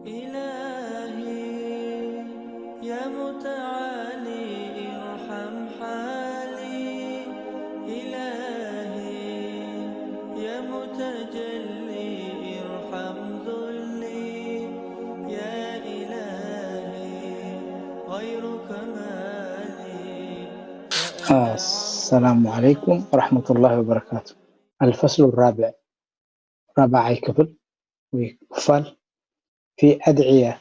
إلهي يا متعالي ارحم حالي. إلهي يا متجلي ارحم ذلي. يا إلهي غيرك ما لي. السلام عليكم ورحمة الله وبركاته. الفصل الرابع، ራብዓይ ክፍል ወይ ክፋል፣ في أدعية،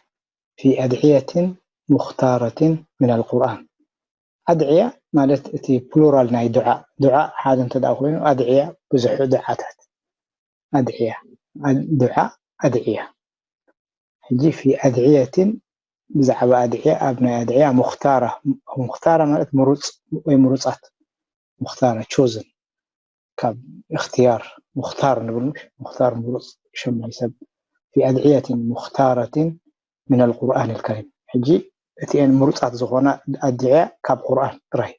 في أدعية مختارة من القرآن። ኣድዕያ ማለት እቲ ፕሉራል ናይ ዱዓ። ዱዓ ሓደ እንተ ደኣ ኮይኑ ኣድዕያ ብዙሕ ዱዓታት። ኣድዕያ፣ ኣድ-፣ ዱዓ ኣድዕያ። ሕጂ في أدعية ብዛዕባ ኣድዕያ ኣብ ናይ ኣድዕያ ሙኽታራ፣ ሙኽታራ ማለት ምሩጽ ወይ ምሩጻት፣ ሙኽታራ ቾዝን ካብ እኽትያር ሙኽታር ንብል ምሽ? ሙኽታር ምሩጽ ሽም ናይ ሰብ في أدعية مختارة من القرآن الكريم። ሕጂ እቲኤን ምሩጻት ዝኾና ኣድዕያ ካብ ቁርኣን ጥራይ።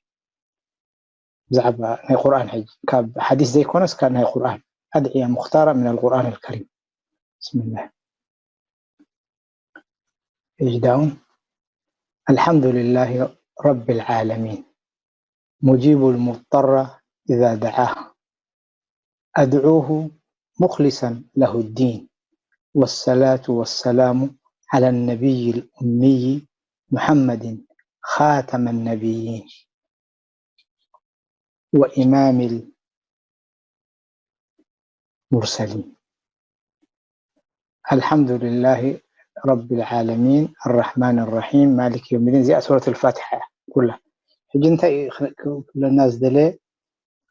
ብዛዕባ ናይ ቁርኣን ሕጂ ካብ ሓዲስ ዘይኮነስ ካብ ናይ ቁርኣን ኣድዕያ ሙኽታራ من القرآن الكريم. بسم الله. እጅዳውን الحمد لله رب العالمين مجيب المضطر إذا دعاه أدعوه مخلصا له الدين والصلاة والسلام على النبي الأمي محمد خاتم النبيين وإمام المرسلين. الحمد لله رب العالمين الرحمن الرحيم مالك يوم الدين። እዚኣ ሱረት الفاتحة እያ ኩላ። ሕጂ እንታይ እዩ ክ-፣ ክ-፣ ክብለና ዝደለ?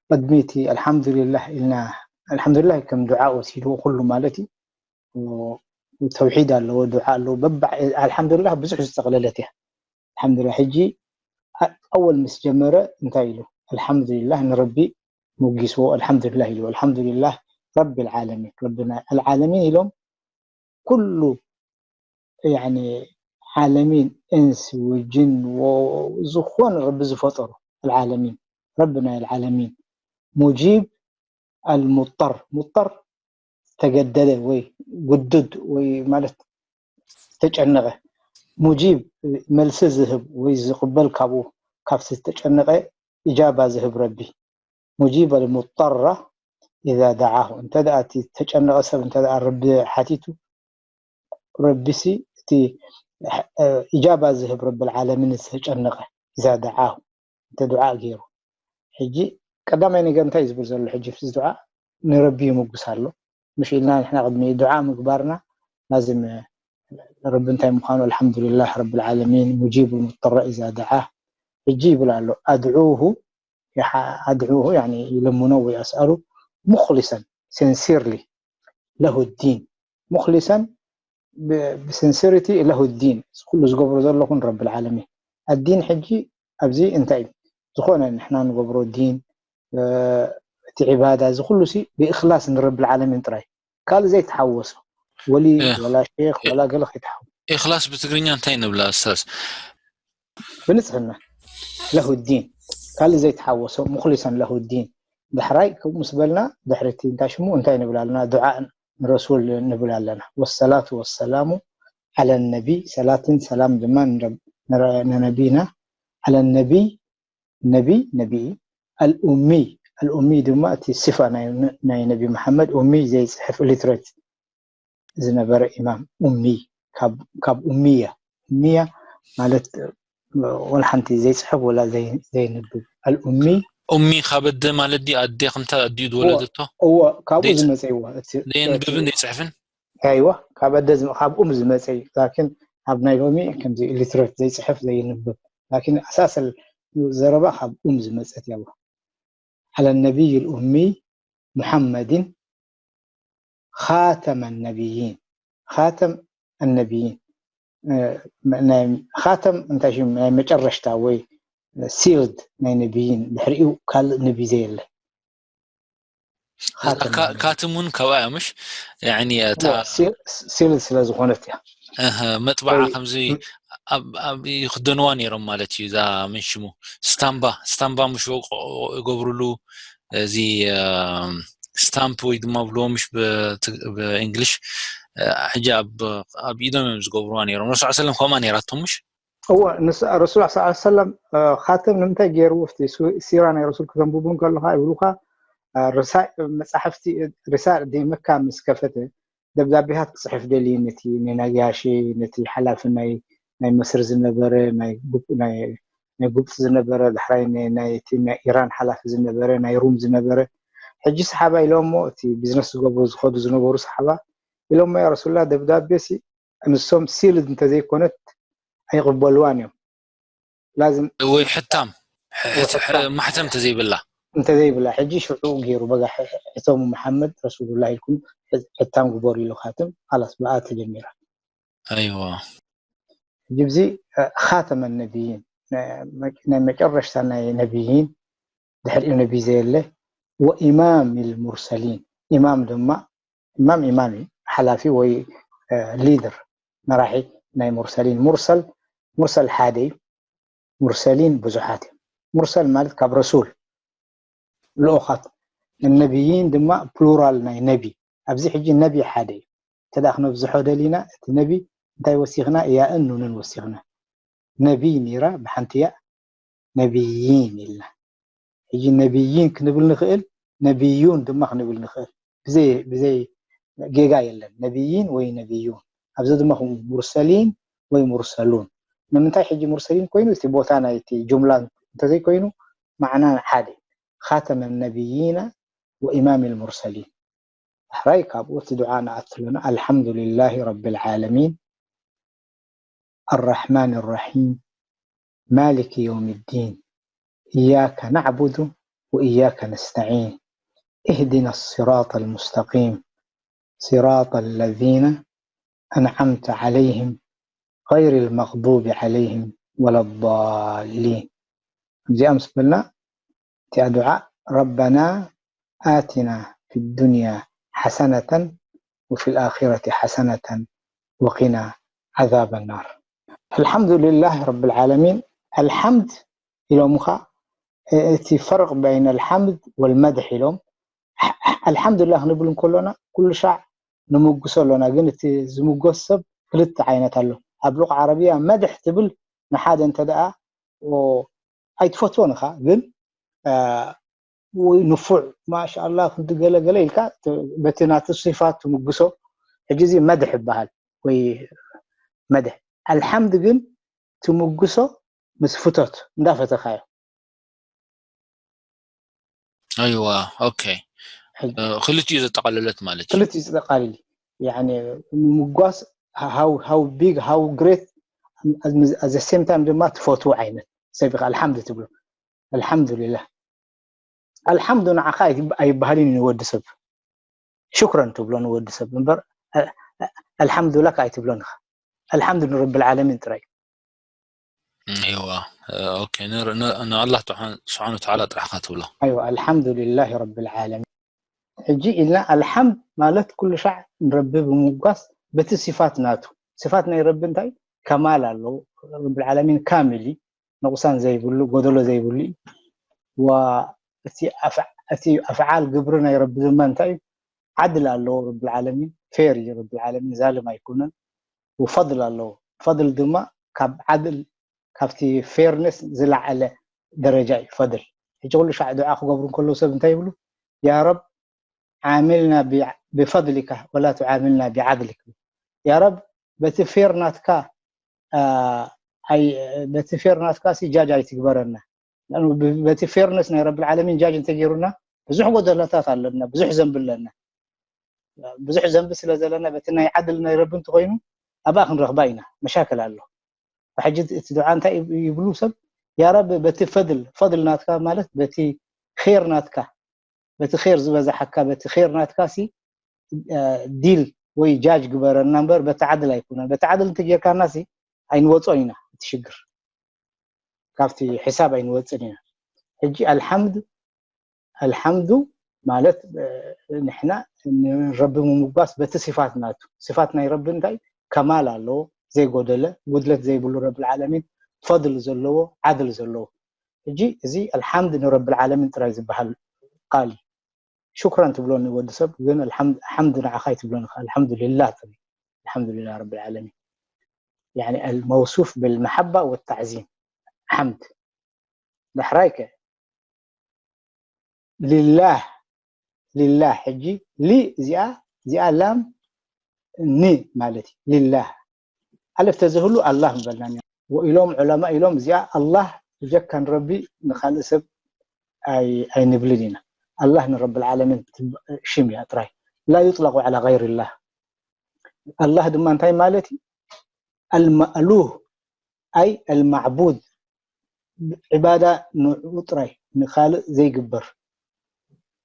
ቅድሚ እቲ ኣልሓምዱሊላህ ኢልና፣ ኣልሓምዱሊላህ ከም ዱዓ ወሲድዎ ኩሉ ማለት እዩ። ተውሒድ ኣለዎ፣ ዱዓ ኣለዎ። በባ-፣ ኣልሓምዱሊላህ ብዙሕ ዝጠቕለለት እያ። ኣልሓምዱሊላህ ሕጂ ኣ-፣ ኣወል ምስ ጀመረ እንታይ ኢሉ? ኣልሓምዱሊላህ ንረቢ ሞጊስዎ፣ ኣልሓምዱሊላህ ኢሉ። ኣልሓምዱሊላህ ረቢል ዓለሚን፣ ረብና ኣልዓለሚን ኢሎም ኩሉ ያኒ ዓለሚን እንስ ወጅን ወ-፣ ዝኾነ ረቢ ዝፈጠሩ ኣልዓለሚን፣ ረቢ ናይ ኣልዓለሚን። ሙጂብ ኣልሙጠር፣ ሙጠር ዝተገደደ ወይ ግዱድ ወይ ማለት ዝተጨነቐ፣ ሙጂብ መልሲ ዝህብ ወይ ዝቕበል ካብኡ ካብቲ ዝተጨነቐ ኢጃባ ዝህብ ረቢ። ሙጂብ ኣልሙጠራ ኢዛ ደዓሁ፣ እንተ ደኣ እቲ ዝተጨነቐ ሰብ እንተ ደኣ ረቢ ሓቲቱ፣ ረቢሲ እቲ፣ እ፣ ኢጃባ ዝህብ ረብል ዓለሚን ዝተጨነቐ ኢዛ ደዓሁ እንተ ዱዓ ገይሩ። ሕጂ ቀዳማይ ነገር እንታይ እዩ ዝብል ዘሎ? ሕጂ እዚ ዱዓ ንረቢ ይምጉስ ኣሎ። ምሽ ኢልና ንሕና ቅድሚ ዱዓ ምግባርና ላዝም ረቢ እንታይ ምዃኑ፣ ኣልሓምዱሊላህ ረብል ዓለሚን ሙጂብ ሙጠረ ኢዛ ደዓ። ሕጂ ይብል ኣሎ ኣድዑሁ፣ ይሓ-፣ ኣድዑሁ ያኒ ይለምኖ ወይ ኣስኣሉ ሙኽሊሰን፣ ሲንሲርሊ ለሁ ዲን፣ ሙኽሊሰን ብ-፣ ብሲንሲሪቲ ለሁ ዲን፣ እዚ ኩሉ ዝገብሮ ዘለኹን ረብል ዓለሚን። ኣዲን ሕጂ ኣብዚ እንታይ እዩ? ዝኾነ ንሕና ንገብሮ ዲን፣ እ፣ እቲ ዒባዳ፣ እዚ ኩሉ ሲ ብእኽላስ ንረብል ዓለሚን ጥራይ። ካልእ ዘይተሓወሶ፣ ወሊ፣ እ፣ ወላ ሼኽ፣ እ፣ ወላ ገለ ከይተሓወ-፣ ኢኽላስ ብትግርኛ እንታይ ንብላ ኡስታዝ? ብንጽህና ለሁ ዲን፣ ካልእ ዘይተሓወሶ፣ ሙኽሊሰን ለሁ ዲን። ዳሕራይ ከምኡ ምስ በልና፣ ድሕሪ እቲ እንታይ ሽሙ እንታይ ንብል ኣለና? ዱዓ ንረሱል ንብል ኣለና። ወሰላቱ ወሰላሙ ዓለ ነቢ፣ ሰላትን ሰላም ድማ ንረ-፣ ንረ-፣ ንነቢና፣ ዓለ ነቢ፣ ነቢ፣ ነቢ፣ ኣልኡሚ፣ ኣልኡሚ ድማ እቲ ሲፋ ናይ፣ ናይ ነቢ መሓመድ፣ ኡሚ ዘይጽሕፍ፣ ኢሊትሬት ዝነበረ ኢማም፣ ኡሚ፣ ካብ፣ ካብ ኡሚያ። ኡሚያ ማለት ወላ ሓንቲ ዘይጽሕፍ ወላ ዘይ-፣ ዘይንብብ። ኣልኡሚ። ኡሚ ካብ ኣደ ማለት ድዩ? ኣደ ከምታ ኣዲኡ እወ፣ ዝወለደቶ? እወ፣ ካብኡ ዘይጽ-፣ ዝመጸ እወ። እቲ፣ ዘየንብብን እቲ ዘይጽሕፍን? ኣይዋ፣ ካብ ኣደ ዝመ-፣ ካብ ኡም ዝመጸ እዩ። ላኪን ኣብ ናይ ሎሚ ከምዚ ኢሊትሬት ዘይጽሕፍ ዘይንብብ። ላኪን ኣሳሰል ዘረባ ካብ ኡም ዝመጸት እያ። ዓለ ነቢይ ልኡሚ ሙሓመድን ኻተመ ነቢይን። ኻተም ኣነቢይን። እ፣ ናይ ኻተም እንታይ ሽም ናይ መጨረሽታ ወይ ሲልድ ናይ ነቢይን፣ ድሕሪኡ ካልእ ነቢ ዘየለ። እዛ ኻተም ካ-፣ ነቢይን። ካትም እውን ካብኣ እያ፣ ምሽ? ያዕኒ እታ እዋ፣ ሲል-፣ ሲልድ ስለ ዝኾነት እያ። እህ፣ መጥበዓ ወይ ከምዚ ም-፣ ኣብ፣ ኣብ ይኽደንዋ ነይሮም ማለት እዩ። እዛ ምን ሽሙ ስታምባ፣ ስታምባ ምሽ ወቅ-፣ ይገብሩሉ፣ እዚ፣ እ፣ ስታምፕ ወይ ድማ ብልዎ ምሽ ብ-፣ ብ-፣ ብእንግሊሽ፣ ሕጂ ኣብ ኢዶም እዮም ዝገብርዋ ነይሮም። ረሱል ሰለም ከምኣ ነይራቶም ምሽ? እወ፣ ረሱል ስ ሰለም ካተም ንምንታይ ገይርዎ? ቲ ሲራ ናይ ረሱል ክተንብቡ እንከለካ ይብሉካ፣ መፃሕፍቲ ሪሳል ደይመካ ምስ ከፈተ ደብዳቤታት ክፅሕፍ ደልዩ ነቲ ንነጋሺ፣ ነቲ ሓላፊ ናይ ናይ መስር ዝነበረ፣ ናይ ግብፂ ዝነበረ፣ ዳሕራይ ናይቲ ናይ ኢራን ሓላፊ ዝነበረ፣ ናይ ሩም ዝነበረ። ሕጂ ሰሓባ ኢሎሞ እቲ ቢዝነስ ዝገብሩ ዝኸዱ ዝነበሩ ሰሓባ ኢሎሞ፣ ያ ረሱላ፣ ደብዳቤ ሲ ንሶም ሲልድ እንተዘይኮነት ኣይቕበልዋን እዮም። ላዝም ወይ ሕታም ማሕተም እንተዘይብላ እንተዘይብላ። ሕጂ ሽዑ ገይሩ በጋ ሕተሙ፣ መሓመድ ረሱሉላ ኢልኩም ሕታም ግበሩ ኢሉ ካትም፣ ኻላስ ብኣ ተጀሚራ። ኣይዋ ሕጂ ብዚ ኻተመ ነቢይን፣ ናይ መጨረሽታ ናይ ነቢይን፣ ድሕሪኡ ነቢይ ዘየለ፣ ወኢማም ልሙርሰሊን። ኢማም ድማ ኢማም ኢማም እዩ፣ ሓላፊ ወይ ሊደር፣ መራሒ ናይ ሙርሰሊን። ሙርሰል ሙርሰል ሓደ እዩ፣ ሙርሰሊን ብዙሓት እዮም። ሙርሰል ማለት ካብ ረሱል ልኡኻት፣ ነቢይን ድማ ፕሉራል ናይ ነቢ። ኣብዚ ሕጂ ነቢ ሓደ እዩ። እንተ ደኣ ክነብዝሖ ደሊና፣ እቲ ነቢ እንታይ ወሲኽና? ያእን ኑንን ወሲኽና። ነቢይ ነይራ ብሓንቲ ያእ ነቢይን ኢልና። ሕጂ ነቢይን ክንብል ንኽእል፣ ነቢዩን ድማ ክንብል ንኽእል። ብዘይ ብዘይ ጌጋ የለን። ነቢይን ወይ ነቢዩን። ኣብዚ ድማ ከምኡ ሙርሰሊን ወይ ሙርሰሉን። ንምንታይ ሕጂ ሙርሰሊን ኮይኑ? እቲ ቦታ ናይቲ ጁምላ እንተዘይኮይኑ፣ ማዕና ሓደ። ኻተመ ነቢይና ወኢማም ልሙርሰሊን። ዳሕራይ ካብኡ እቲ ዱዓ ንኣቱ ኣለና። ኣልሓምዱሊላሂ ረቢል ዓለሚን፣ ኣራሕማን ራሒም፣ ማሊኪ የውሚ ዲን፣ ኢያከ ናዕቡዱ ወኢያከ ነስተዒን፣ እህዲና ስራጠ ልሙስተቂም፣ ስራጠ ለዚነ ኣንዓምተ ዓለይህም፣ ገይሪ ልመግዱቢ ዓለይህም ወለዳሊን። እዚኣ ምስ በልና እቲኣ ዱዓ፣ ረበና ኣቲና ፊ ዱንያ ሓሰነተን ወፊ ልኣኺረቲ ሓሰነተን ወቂና ዓዛበ ናር። ኣልሓምዱሊላህ ረብል ዓለሚን። ኣልሓምድ ኢሎምኻ፣ እቲ ፈርቅ በይን ኣልሓምድ ወልመድሕ ኢሎም። ኣልሓምዱሊላህ ክንብል እንከሎና ኩሉ ሻዕ ንምጉሶ ኣሎና፣ ግን እቲ ዝምጎስ ሰብ ክልተ ዓይነት ኣሎ። ኣብ ሉቕ ዓረብያ መድሕ ትብል ንሓደ እንተ ደኣ ኣይትፈትዎን ኢኻ፣ ግን ወይ ንፉዕ ማሻኣላ ክንዲ ገለ ገለ ኢልካ በቲ ናቱ ሲፋት ትምጉሶ። ሕጂ እዚ መድሕ ይበሃል ወይ መድሕ። ኣልሓምድ ግን ትምጉሶ ምስ ፍቶት እንዳፈተኻዮ። ኣይዋ ኦኬ። ክልቲኡ ዘጠቓለለት ማለት እዩ። ክልቲኡ ዘጠቓልል ያኒ ምምጓስ how big how great at the same time ድማ ትፈትዎ ዓይነት ሰብ ኢኻ ኣልሓምድ ትብሎ። ኣልሓምዱሊላህ። ኣልሓምዱ ንዓኻ ኣይበሃልን እዩ ንወዲ ሰብ። ሹክረን ትብሎ ንወዲ ሰብ እምበር ኣልሓምዱላክ ኣይትብሎን ኢኻ። ኣልሓምዱ ንረብል ዓለሚን ጥራይ። እዋ ኦኬ። ንኣላህ ስብሓን ወተዓላ ጥራሕ ኢኻ ትብሎ። ኣይዋ ኣልሓምዱሊላህ ረብል ዓለሚን። ሕጂ ኢልና ኣልሓምድ ማለት ኩሉ ሻዕ ንረቢ ብምጓስ በቲ ሲፋት ናቱ። ሲፋት ናይ ረቢ እንታይ ከማል ኣለዎ። ረብል ዓለሚን ካሚል እዩ። ንቑሳን ዘይብሉ፣ ጎደሎ ዘይብሉ እዩ። እቲ ኣፍዓል ግብሪ ናይ ረቢ ድማ እንታይ እዩ? ዓድል ኣለዎ። ረብል ዓለሚን ፌር እዩ። ረብል ዓለሚን ዛልም ኣይኮነን። ወፈድል ኣለዎ። ፈድል ድማ ካብ ዓድል ካብቲ ፌርነስ ዝለዓለ ደረጃ እዩ ፈድል። ሕጂ ኩሉ ሻዕ ዱዓ ክገብሩ እንከለዉ ሰብ እንታይ ይብሉ? ያ ረብ ዓምልና ብፈድሊካ ወላ ትዓምልና ብዓድሊክ። ያ ረብ በቲ ፌር ናትካ በቲ ፌር ናትካ ሲ ጃጅ ኣይትግበረና። በቲ ፌርነስ ናይ ረብል ዓለሚን ጃጅ እንተገይሩና ብዙሕ ጎደለታት ኣለና፣ ብዙሕ ዘንቢ ኣለና። ብዙሕ ዘንቢ ስለ ዘለና በቲ ናይ ዓድል ናይ ረቢ እንተኮይኑ ኣብኣ ክንረኽባ ኢና። መሻክል ኣሎ። ሕጂ እቲ ዱዓ እንታይ ይብሉ ሰብ? ያ ረቢ በቲ ፈድል፣ ፈድል ናትካ ማለት በቲ ር ናትካ፣ በቲ ር ዝበዛሓካ፣ በቲ ር ናትካ ሲ ዲል ወይ ጃጅ ግበረና እምበር በቲ ዓድል ኣይኮነን። በቲ ዓድል እንተጌርካና ሲ ኣይንወጾን ኢና እቲ ሽግር፣ ካብቲ ሕሳብ ኣይንወፅን ኢና። ሕጂ ኣልሓምድ ኣልሓምዱ ማለት ንሕና ንረቢ ምምጓስ በቲ ሲፋት ናቱ። ሲፋት ናይ ረቢ እንታይ ከማል ኣለዎ፣ ዘይጎደለ፣ ጉድለት ዘይብሉ ረብል ዓለሚን፣ ፈድል ዘለዎ፣ ዓድል ዘለዎ። ሕጂ እዚ ኣልሓምድ ንረብል ዓለሚን ጥራይ ዝበሃል ቃል እዩ። ሹክራን ትብሎ ንወዲ ሰብ ግን ሓምድ ንዓኻ ኣይትብሎን ኢኻ። ኣልሓምዱሊላህ ጥራይ። الحمد لله رب العالمين. يعني الموصوف بالمحبة والتعظيم. حمد. ዳሕራይከ ሊላህ፣ ሊላህ። ሕጂ ሊ እዚኣ እዚኣ ላም ን ማለት እዩ። ሊላህ። ኣለፍ ተዘህሉ ኣላህ ምበልና። ወኢሎም ዑለማ ኢሎም እዚኣ ኣላህ ብጀካ ንረቢ ንኻልእ ሰብ ኣይንብልን ኢና። ኣላህ ንረብ ልዓለሚን ሽም እያ ጥራይ። ላ ዩጥለቁ ዓላ ገይር ላህ። ኣላህ ድማ እንታይ ማለት እዩ? ኣልማእሉህ ኣይ ኣልማዕቡድ፣ ዕባዳ ንዕኡ ጥራይ ንኻልእ ዘይግበር።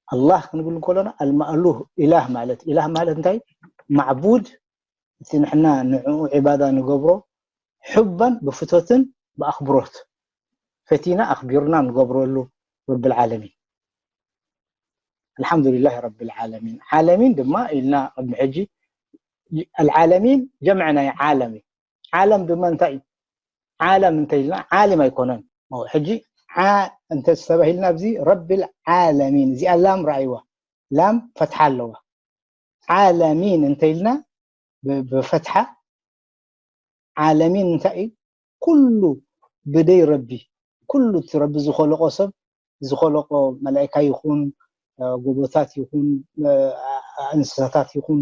ኣላህ ክንብል እንከሎና ኣልማእሉህ ኢላህ ማለት። ኢላህ ማለት እንታይ? ማዕቡድ፣ እቲ ንሕና ንዕኡ ዕባዳ ንገብሮ፣ ሑበን ብፍቶትን ብኣኽብሮት ፈቲና ኣኽቢሩና ንገብረሉ ረብል ዓለሚን። ኣልሓምዱሊላህ ረብል ዓለሚን። ዓለሚን ድማ ኢልና ቅድሚ ሕጂ ኣልዓለሚን ጀምዐ ናይ ዓለም እዩ። ዓለም ድማ እንታይ እዩ? ዓለም እንተ ኢልና ዓሊም ኣይኮነን። ሕጂ ዓ እንተ ዝተባሂልና ኣብዚ ረብል ዓለሚን፣ እዚኣ ላም ረኣይዋ፣ ላም ፈትሓ ኣለዋ። ዓለሚን እንተ ኢልና ብፈትሓ ዓለሚን እንታይ እዩ? ኩሉ ብደይ ረቢ፣ ኩሉ እቲ ረቢ ዝኸለቆ ሰብ ዝኸለቆ መላእካ ይኹን ጎቦታት ይኹን እንስሳታት ይኹን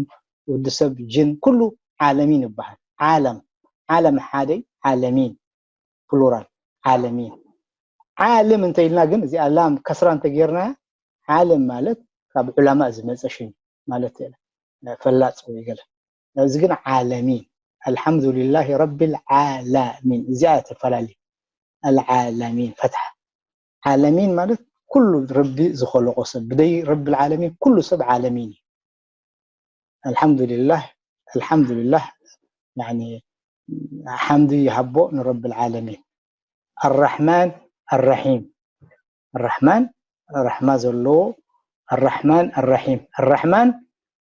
ወዲ ሰብ ጅን ኩሉ ዓለሚን ይበሃል። ዓለም ዓለም ሓደ ዓለሚን ፕሉራል ዓለሚን። ዓልም እንተ ኢልና ግን እዚኣ ላም ከስራ እንተ ጌርና ዓለም ማለት ካብ ዑላማ ዝመፀ ሽም ማለት ፈላፅ ወይ ገለ። እዚ ግን ዓለሚን ኣልሓምዱሊላህ ረቢል ዓላሚን እዚኣ ተፈላለዩ። ኣልዓለሚን ፈትሓ ዓለሚን ማለት ኩሉ ረቢ ዝኸለቆ ሰብ ብደይ ረብል ዓለሚን ኩሉ ሰብ ዓለሚን እዩ። ኣልሓምዱሊላህ ኣልሓምዱሊላህ ሓምዲ ይሃቦ ንረብል ዓለሚን። ኣራሕማን ኣራሒም ኣራሕማን ራሕማ ዘለዎ ኣራሕማን ኣራሒም ኣራሕማን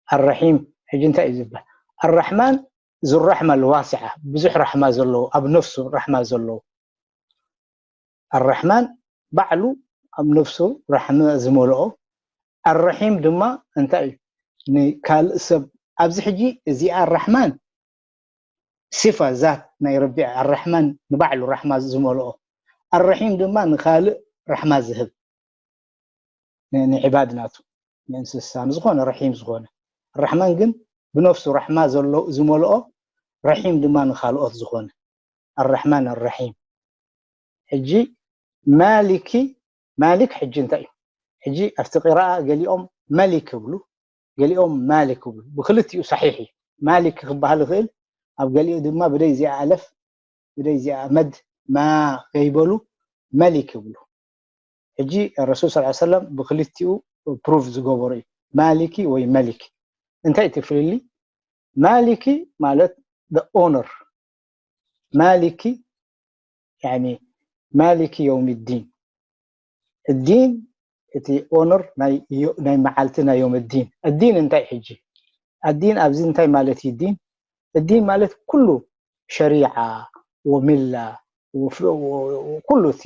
ኣራሒም። ሕጂ እንታይ እዩ ዝበሃል? ኣራሕማን ዙ ራሕማ ልዋሲዓ ብዙሕ ራሕማ ዘለዎ ኣብ ነፍሱ ራሕማ ዘለዎ። ኣራሕማን ባዕሉ ኣብ ነፍሱ ራሕማ ዝመልኦ። ኣራሒም ድማ እንታይ እዩ? ንካልእ ሰብ ኣብዚ ሕጂ እዚኣ ኣራሕማን ሲፋ ዛት ናይ ረቢ ኣራሕማን ንባዕሉ ራሕማ ዝመልኦ። ኣራሒም ድማ ንካልእ ራሕማ ዝህብ ንዕባድ ናቱ ንእንስሳ ንዝኾነ ረሒም ዝኾነ። ኣራሕማን ግን ብነፍሱ ራሕማ ዘሎ ዝመልኦ ረሒም ድማ ንካልኦት ዝኾነ ኣራሕማን ኣራሒም። ሕጂ ማሊኪ ማሊክ ሕጂ እንታይ እዩ? ሕጂ ኣብቲ ቂራኣ ገሊኦም መሊክ ይብሉ ገሊኦም ማሊክ ይብሉ። ብክልቲኡ ሳሒሕ እዩ። ማሊክ ክበሃል ይኽእል ኣብ ገሊኡ ድማ ብደይ እዚኣ ኣለፍ ብደይ እዚኣ መድ ማ ከይበሉ መሊክ ይብሉ። ሕጂ ረሱል ስ ሰለም ብክልቲኡ ፕሩቭ ዝገበሩ እዩ። ማሊኪ ወይ መሊክ። እንታይ እቲ ፍልሊ? ማሊኪ ማለት ኦነር ማሊኪ ማሊኪ የውም ዲን። ዲን እቲ ኦነር ናይ መዓልቲ ናይ የውም ዲን። ዲን እንታይ ሕጂ? ኣዲን ኣብዚ እንታይ ማለት እዩ? ዲን ዲን ማለት ኩሉ ሸሪዓ ወሚላ ኩሉ እቲ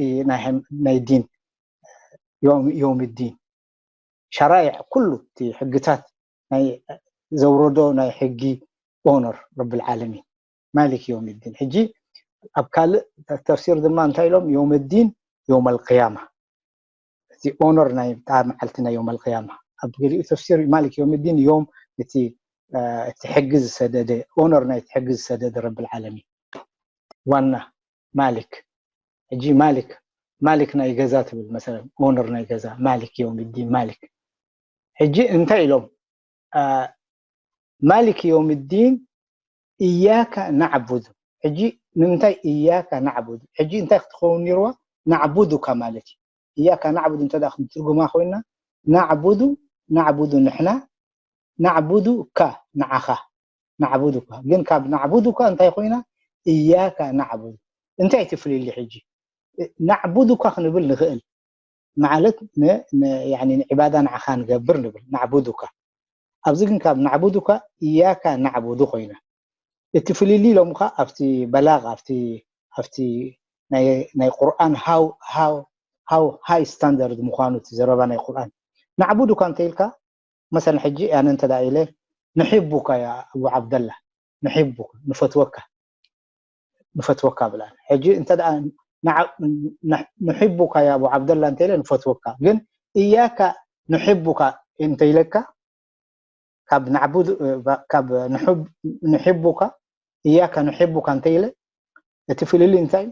ናይ ዲን የውም ዲን ሸራይዕ ኩሉ እቲ ሕግታት ናይ ዘውረዶ ናይ ሕጊ ኦነር ረብል ዓለሚን ማሊክ የውም ዲን። ሕጂ ኣብ ካልእ ተፍሲር ድማ እንታይ ኢሎም? የውም ዲን የውም ኣልቅያማ። እቲ ኦነር ናይ ብጣ መዓልቲ ናይ የውም ኣልቅያማ። ኣብ ገሊኡ ተፍሲር ማሊክ የውም ዲን ዮም እቲ እቲ ሕጊ ዝሰደደ ኦነር ናይ ሕጊ ዝሰደደ ረብል ዓለሚን ዋና ማሊክ። ሕጂ ማሊክ ማሊክ ናይ ገዛ ትብል መሰለን ኦነር ናይ ገዛ ማሊክ የውም ዲን ማሊክ። ሕጂ እንታይ ኢሎም? ማሊክ የውም ዲን እያካ ናዕቡዱ። ሕጂ ንምንታይ እያካ ናዕቡዱ? ሕጂ እንታይ ክትኸውን ነይርዋ? ናዕቡዱካ ማለት እዩ። እያካ ናዕቡዱ እንተ ደኣ ክንትርጉማ ኮይና ናዕቡዱ ናዕቡዱ ንሕና ናዕቡዱ ካ ንዓኻ ናዕቡዱ ካ ግን ካብ ናዕቡዱ ካ እንታይ ኮይና እያካ ናዕቡዱ እንታይ ትፍልሊ ሕጂ ናዕቡዱ ካ ክንብል ንኽእል ማለት ንዕባዳ ንዓኻ ንገብር ንብል ናዕቡዱካ ኣብዚ ግን ካብ ናዕቡዱካ እያካ ናዕቡዱ ኮይና እቲ ፍልልይ ኢሎምካ ኣብቲ በላቅ ኣብቲ ኣብቲ ናይ ቁርኣን ሃው ሃው ሃው ሃይ ስታንዳርድ ምዃኑ እቲ ዘረባ ናይ ቁርኣን ናዕቡዱካ እንተ ኢልካ መሰለን ሕጂ ኣነ እንተ ኢለ ንሕቡካ ያ ኣቡ ዓብደላ ንሕቡካ ንፈትወካ ንፈትወካ ብላ ሕጂ እንተ ደኣ ንዓ- ንሕ- ንሕቡካ ያ ኣቡ ዓብደላ እንተ ኢለ ንፈትወካ ግን እያካ ንሕቡካ እንተ ኢለካ ካብ ናዕቡድ ካብ ንሕብ- ንሕቡካ እያካ ንሕቡካ እንተ ኢለ እቲ ፍልልይ እንታይ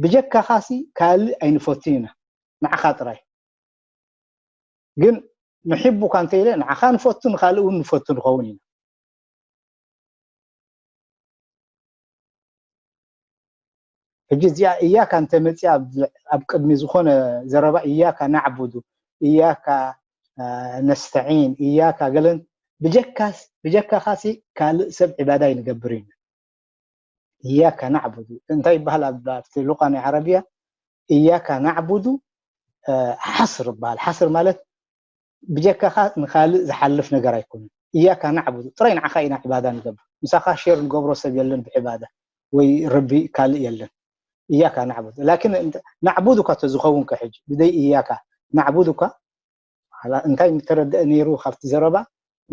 ብጀካኻሲ ካልእ ኣይንፈቱን ኢና ንዓኻ ጥራይ ግን ንሕቡካ እንተ ኢለ ንዓኻ ንፈቱ ንኻልእ እውን ንፈቱ ንኸውን ኢና ሕጂ እዚኣ እያካ እንተ መፅያ ኣብ ቅድሚ ዝኾነ ዘረባ እያካ ናዕቡዱ እያካ ነስተዒን እያካ ገለን ብጀካስ ብጀካኻሲ ካልእ ሰብ ዕባዳ ይንገብር እዩ እያካ ናዕቡዱ እንታይ ይበሃል ኣብቲ ሉቃ ናይ ዓረብያ እያካ ናዕቡዱ ሓስር ይበሃል ሓስር ማለት ብጀካኻ ንኻልእ ዝሓልፍ ነገር ኣይኮነን እያካ ናዕቡዱ ጥራይ ንዓኻ ኢና ዕባዳ ንገብር ምሳኻ ሼር ንገብሮ ሰብ የለን ብዕባዳ ወይ ረቢ ካልእ የለን እያካ ናዕቡዱ ላኪን ናዕቡዱካ ተዝኸውን ከሕጂ ብደይ እያካ ናዕቡዱካ እንታይ ምተረደአ ነይሩ ካብቲ ዘረባ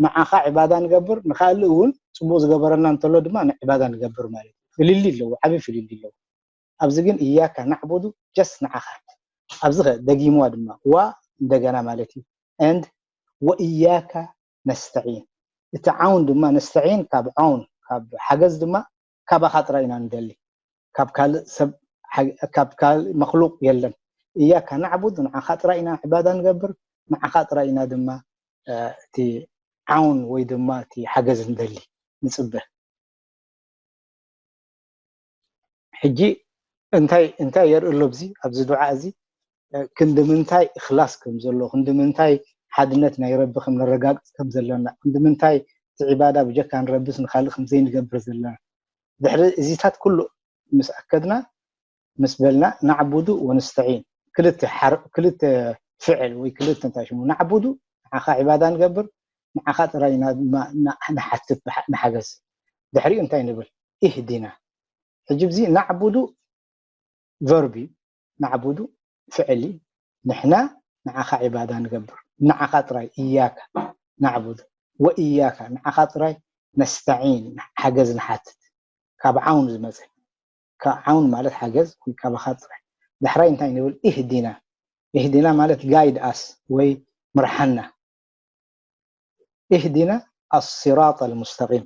ንዓኻ ዕባዳ ንገብር ንኻልእ እውን ፅቡቅ ዝገበረና እንተሎ ድማ ንዕባዳ ንገብር ማለት እዩ ፍልሊ ኣለዎ ዓብይ ፍልሊ ኣለዎ ኣብዚ ግን እያካ ናዕቡዱ ጀስት ንዓኻ ኣብዚ ኸ ደጊምዋ ድማ ዋ እንደገና ማለት እዩ and ወእያካ ነስተዒን እቲ ዓውን ድማ ነስተዒን ካብ ዓውን ካብ ሓገዝ ድማ ካባኻ ጥራይ ኢና ንደሊ ካብ ካልእ ሰብ ካብ ካልእ መክሉቅ የለን እያካ ናዕቡድ ንዓኻ ጥራይ ኢና ዕባዳ ንገብር ንዓኻ ጥራይ ኢና ድማ እቲ ዓውን ወይ ድማ እቲ ሓገዝ ንደሊ ንፅበ ሕጂ እንታይ እንታይ የርኢ ኣሎ ኣብዚ ኣብዚ ዱዓ እዚ ክንዲ ምንታይ እኽላስ ከም ዘሎ ክንዲ ምንታይ ሓድነት ናይ ረቢ ከም ነረጋግፅ ከም ዘለና ክንዲ ምንታይ እቲ ዕባዳ ብጀካ ንረብስ ንካልእ ከም ዘይንገብር ዘለና ድሕሪ እዚታት ኩሉ ምስ ኣከድና ምስ በልና ናዕቡዱ ወንስተዒን ክልተ ሓር- ክልተ ፍዕል ወይ ክልተ እንታይ ሽሙ ናዕቡዱ ንዓኻ ዕባዳ ንገብር ንዓኻ ጥራይ ኢና ድማ ና- ንሓትት ብሓ- ንሓገዝ ድሕሪኡ እንታይ ንብል ኢህዲና ሕጂ ብዚ ናዕቡዱ ቨርብ እዩ ናዕቡዱ ፍዕል እዩ ንሕና ንዓኻ ዕባዳ ንገብር ንዓኻ ጥራይ እያካ ናዕቡዱ ወእያካ ንዓኻ ጥራይ ነስተዒን ሓገዝ ንሓትት ካብ ዓውን ዝመፀ ካብ ዓውን ማለት ሓገዝ ወይ ካባኻ ጥራይ ዳሕራይ እንታይ ንብል ኢህዲና ኢህዲና ማለት ጋይድ ኣስ ወይ ምርሓና ኢህዲና ኣስራጥ ኣልሙስተቂም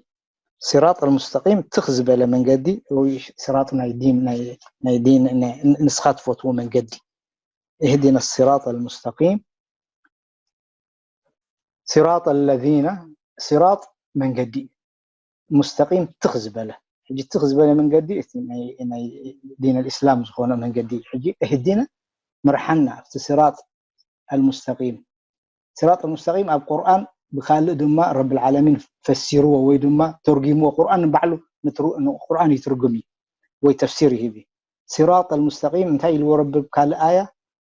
ስራጥ ኣልሙስተቂም ትኽ ዝበለ መንገዲ ወይ ስራጥ ናይ ዲን ናይ ናይ ዲን ናይ- ንስኻ ትፈትዎ መንገዲ ኢህዲና ስራጥ ኣልሙስተቂም ስራጥ ኣለዚነ ስራጥ መንገዲ እዩ ሙስተቂም ትኽ ዝበለ ሕጂ ትኽ ዝበለ መንገዲ እቲ ናይ ናይ ዲን ኣልእስላም ዝኾነ መንገዲ እዩ ሕጂ እህዲና ምርሓና ኣብቲ ስራጥ ኣልሙስተቂም ስራጥ ኣልሙስተቂም ኣብ ቁርኣን ብካልእ ድማ ረብ ልዓለሚን ፈሲርዎ ወይ ድማ ተርጊምዎ ቁርኣን ንባዕሉ ንትሩ- ንቁርኣን ይትርጉም እዩ ወይ ተፍሲር ይህብ እዩ ስራጥ ኣልሙስተቂም እንታይ ኢልዎ ረቢ ካልእ ኣያ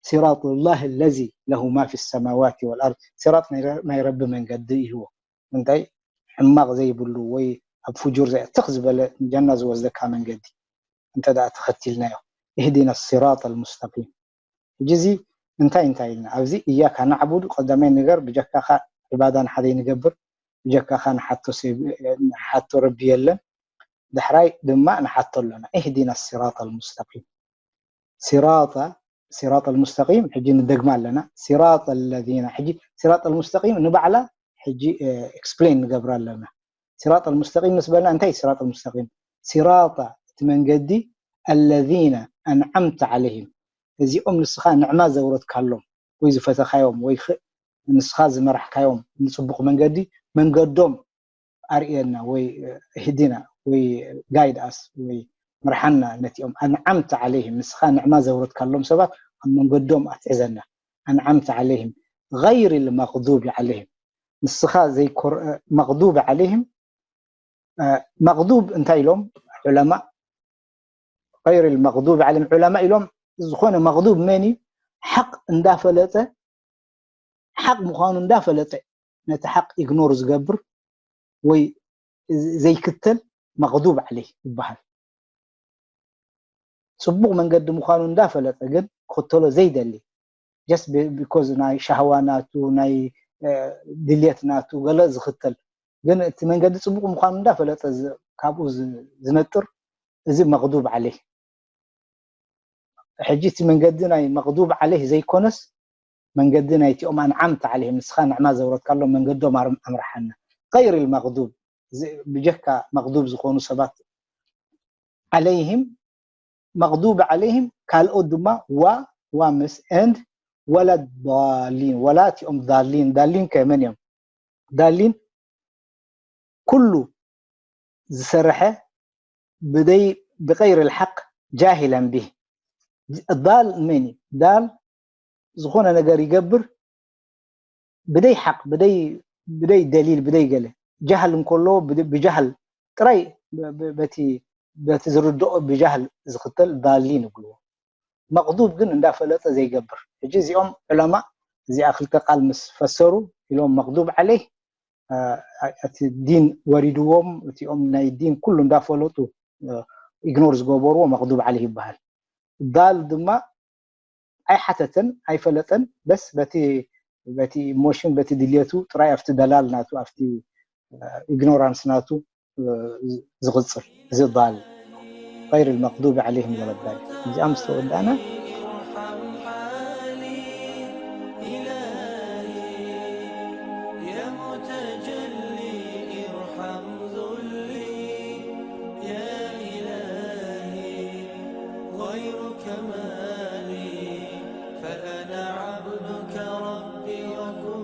ስራጥ ላህ ለዚ ለሁ ማ ፊ ሰማዋት ወልኣርድ ስራጥ ናይ ረ- ናይ ረቢ መንገዲ ኢልዎ እንታይ ሕማቕ ዘይብሉ ወይ ኣብ ፍጁር ዘይ ትኽ ዝበለ ንጀና ዝወስደካ መንገዲ እንተ ደኣ ተኸቲልናዮ እህዲና ስራጥ ኣልሙስተቂም ሕጂ እዚ እንታይ እንታይ ኢልና ኣብዚ እያካ ናዕቡዱ ቀዳማይ ነገር ብጀካኻ ዕባዳ ንሓደ ንገብር ብጀካኻ ንሓቶ ሰብ- ንሓቶ ረቢ የለን ዳሕራይ ድማ ንሓቶ ኣለና እህዲና ስራጥ ኣልሙስተቂም ስራጣ ስራጥ ኣልሙስተቂም ሕጂ ንደግማ ኣለና ስራጥ ኣለዚነ ሕጂ ስራጥ ኣልሙስተቂም ንባዕላ ሕጂ ኤክስፕሌን ንገብራ ኣለና ስራጥ ኣልሙስተቂም ምስ በልና እንታይ ስራጥ ኣልሙስተቂም ስራጣ እቲ መንገዲ ኣለዚነ ኣንዓምተ ዓለይህም እዚኦም ንስኻ ንዕማ ዘውረድካሎም ወይ ዝፈተኻዮም ወይ ኽ- ንስኻ ዝመራሕካዮም ንፅቡቕ መንገዲ መንገዶም ኣርእየና ወይ ህዲና ወይ ጋይድ ኣስ ወይ ምርሓና ነቲኦም ኣንዓምተ ዓለይህም ንስኻ ንዕማ ዘውረድካሎም ሰባት ኣብ መንገዶም ኣትዕዘና ኣንዓምተ ዓለይህም غير المغضوب عليهم ንስኻ ዘይኮር መغضوب عليهم መغضوب እንታይ ኢሎም ዑለማ غير المغضوب عليهم ዑለማ ኢሎም ዝኾነ መغضوب መን እዩ ሓቅ እንዳፈለጠ ሓቅ ምዃኑ እንዳፈለጠ ነቲ ሓቅ ኢግኖር ዝገብር ወይ ዘይክተል መغضوب عليه ይበሃል ፅቡቕ መንገዲ ምዃኑ እንዳፈለጠ ግን ክኽተሎ ዘይደሊ just because ናይ ሻህዋ ናቱ ናይ ድልየት ናቱ ገለ ዝኽተል ግን እቲ መንገዲ ፅቡቕ ምዃኑ እንዳፈለጠ ዝ- ካብኡ ዝ- ዝነጥር፣ እዚ መቕዱብ ዓለይህ። ሕጂ እቲ መንገዲ ናይ መቕዱብ ዓለይህ ዘይኮነስ መንገዲ ናይቲኦም ኣንዓምተ ዓለይህም፣ ንስኻ ንዕማ ዘውረድካሎም መንገዶም ኣርም- ኣምርሓና። غير المغضوب፣ እዚ ብጀካ መቕዱብ ዝኾኑ ሰባት ዓለይህም፣ መቕዱብ ዓለይህም ካልኦት ድማ ዋ ዋ ምስ and ولا الضالين፣ ወላ እቲኦም ዳሊን። ዳሊን ከ መን እዮም? ዳሊን ኩሉ ዝሰረሐ ብደይ ብغير الحق جاهلا به። ዳል መን እዩ? ዳል ዝኾነ ነገር ይገብር ብደይ ሓቅ፣ ብደይ ብደይ ደሊል፣ ብደይ ገለ ጃህል እንከሎ ብደ- ብጃህል ጥራይ ብ- ብ- በቲ በቲ ዝርድኦ ብጃህል ዝኽተል ዳሊን ይብልዎ። መቕዱብ ግን እንዳፈለጠ ዘይገብር። ሕጂ እዚኦም ዑለማ እዚኣ ክልተ ቃል ምስ ፈሰሩ ኢሎም መቕዱብ ዓለይህ፣ አ፣ እቲ ዲን ወሪድዎም፣ እቲኦም ናይ ዲን ኩሉ እንዳፈለጡ ኢግኖር ዝገበርዎ መቕዱብ ዓለይህ ይበሃል። ዳል ድማ ኣይሓተተን ኣይፈለጠን፣ በስ በቲ በቲ ኢሞሽን በቲ ድልየቱ ጥራይ ኣብቲ ደላል ናቱ ኣብቲ ኢግኖራንስ ናቱ ዝቕፅል፣ እዚ ዳል غير المغضوب عليهم ولا الضالين። እዚኣ ምስ ተወዳእና غيرك ما لي، فأنا عبدك ربي وكل